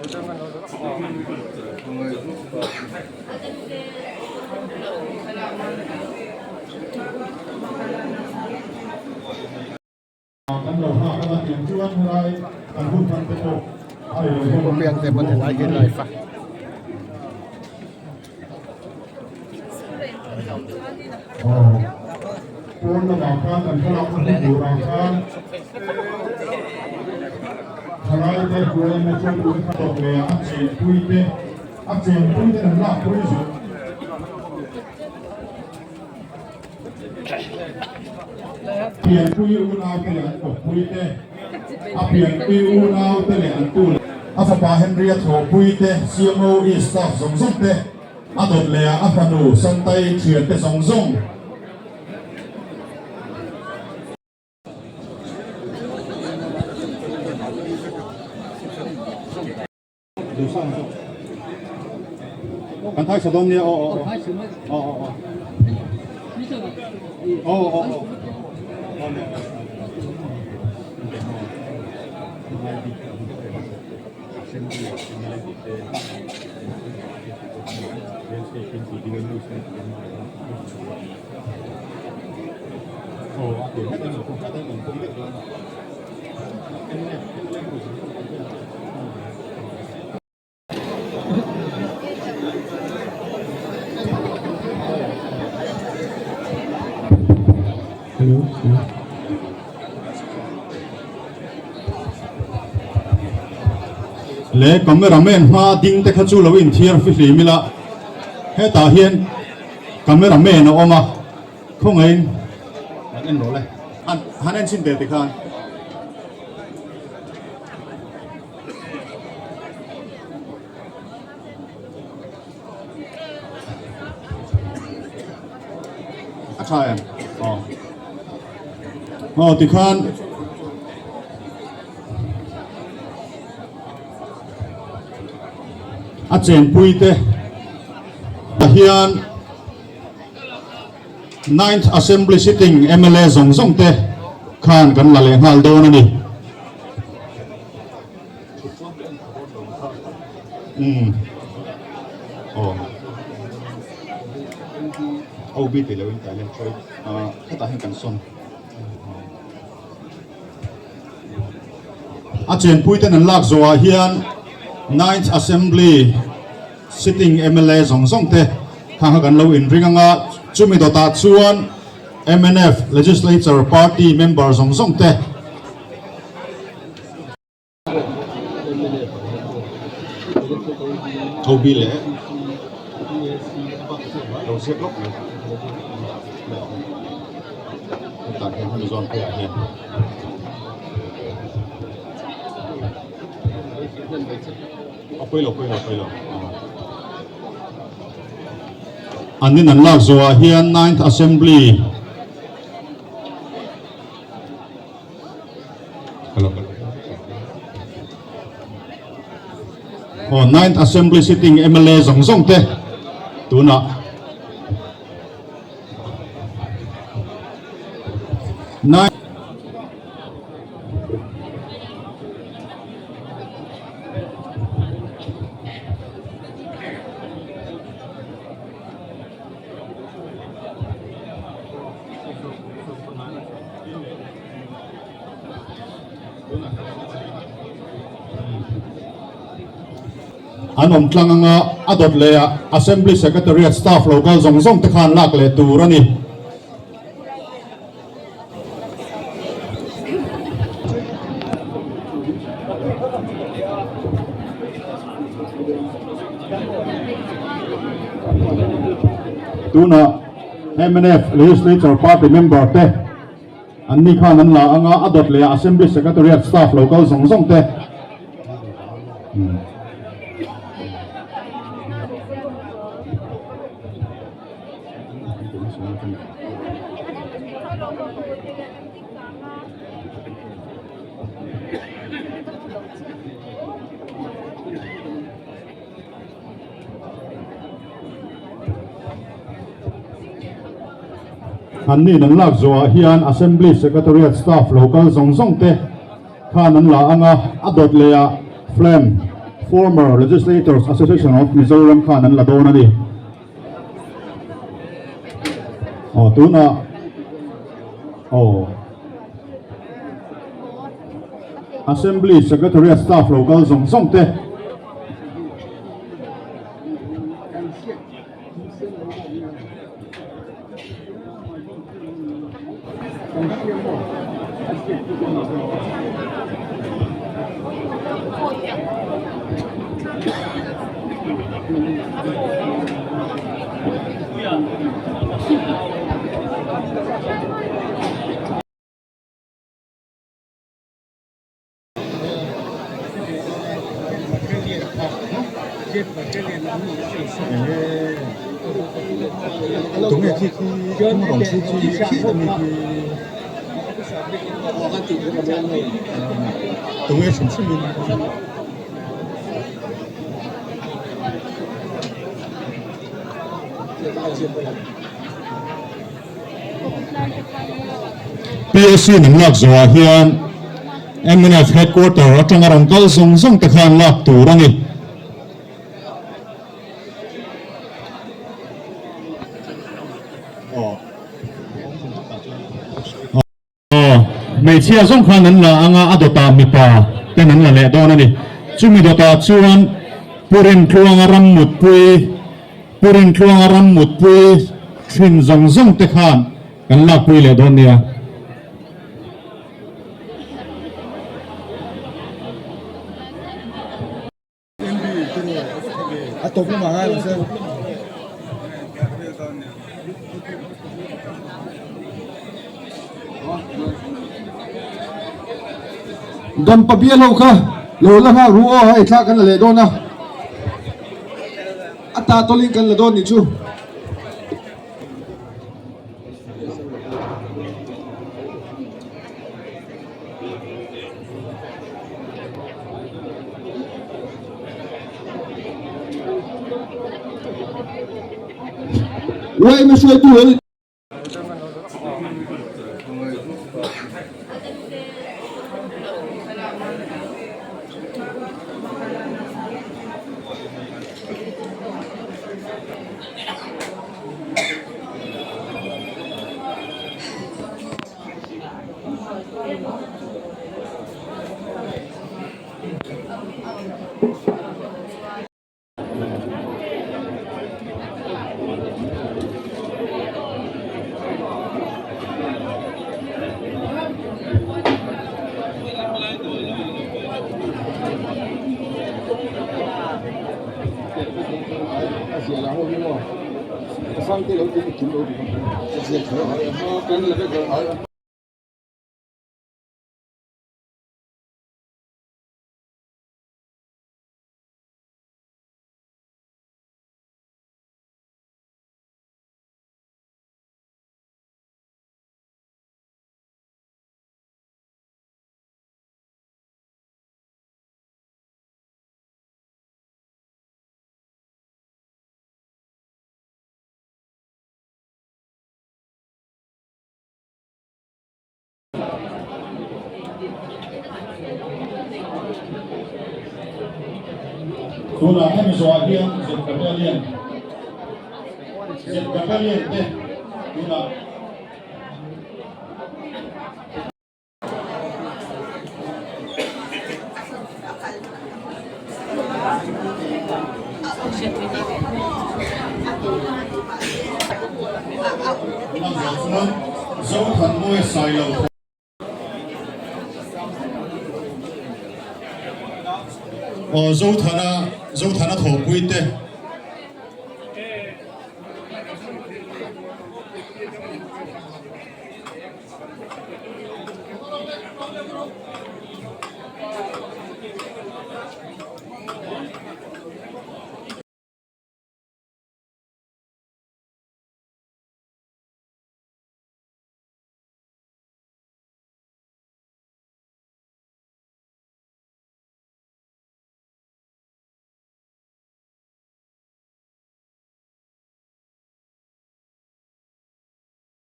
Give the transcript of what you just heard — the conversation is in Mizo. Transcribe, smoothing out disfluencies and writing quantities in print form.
Pu Piangte pawn helai hi live a. Pianpui unaute leh an kawppui te, a pianpui unaute leh an tu leh a fapa Henry-a thawhpui te, CMO East staff zawng zawng te, a dawt leh a a fanu Santai thiante zawng zawng. Kan thai sa dawn nia aw aw aw aw aw aw aw Le cameraman hma ding te kha chu lo inthiar fihlim ila hetah hian cameraman a awm a khawngaihin han en rawh le han en chhin ve tikhan. A tha em? Aw. Aw tikhan a chenpui te hian Ninth Assembly sitting mla zawng zawng te khan kan la leh nghal dawn a ni. Umm aw OB tih loh in tah hian ah hetah hian kan sawn a chenpui ten an lak zawhah hian Ninth Assembly sitting mla zawng zawng te kha kha kan lo inring anga chumi dawtah chuan mnf Legislature Party member zawng zawng te OB leh lo ziak lawk mai hetah hian hemi zawn pheiah hian a pawi lo pawi lo pawi lo an in an lak zawhah hian ninth assembly Aw ninth assembly sitting mla zawng zawng te tunah nine An awm tlang anga a dawt leh ah Assembly Secretariat staff lo kal zawng zawng te khan lak leh tur a ni. Tunah mnf Legislature Party member te An ni khan an la anga a dawt leh a Assembly Secretariat staff lo kal zawng zawng te. An nin an lak zawhah hian Assembly Secretariat staff lo kal zawng zawng te khan an la ang a, a dawt leh ah Flame Former Legislators Association of Mizoram khan an la dawn a ni. Aw tunah aw Assembly Secretariat staff lo kal zawng zawng te. Tunge khi khi tung rawng khi khi khi ta mi khi tunge hrim hrim in. PAC nen lak zawhah hian mnf headquarter atanga rawn kal zawng zawng te khan lak tur a ni. Aw, hmeichhia zawng khan an la anga a dawtah mipa ten an la leh dawn a ni. Chumi dawtah chuan Pu Rintluanga Rammutpui, Pu Rintluanga Rammutpui thin zawng zawng te khan kan lakpui leh dawn nia. Dampa bial ho kha lo la nghak ru aw hei thla kan la leh dawn a a ta tawlin kan la dawn nih chu. Uaima hruaitu hi. Tunah hemi zawhah hian Zet Battalion Zet Battalion te tunah Zothanmawia Sailo Aw Zothana Zothana thawhpui te.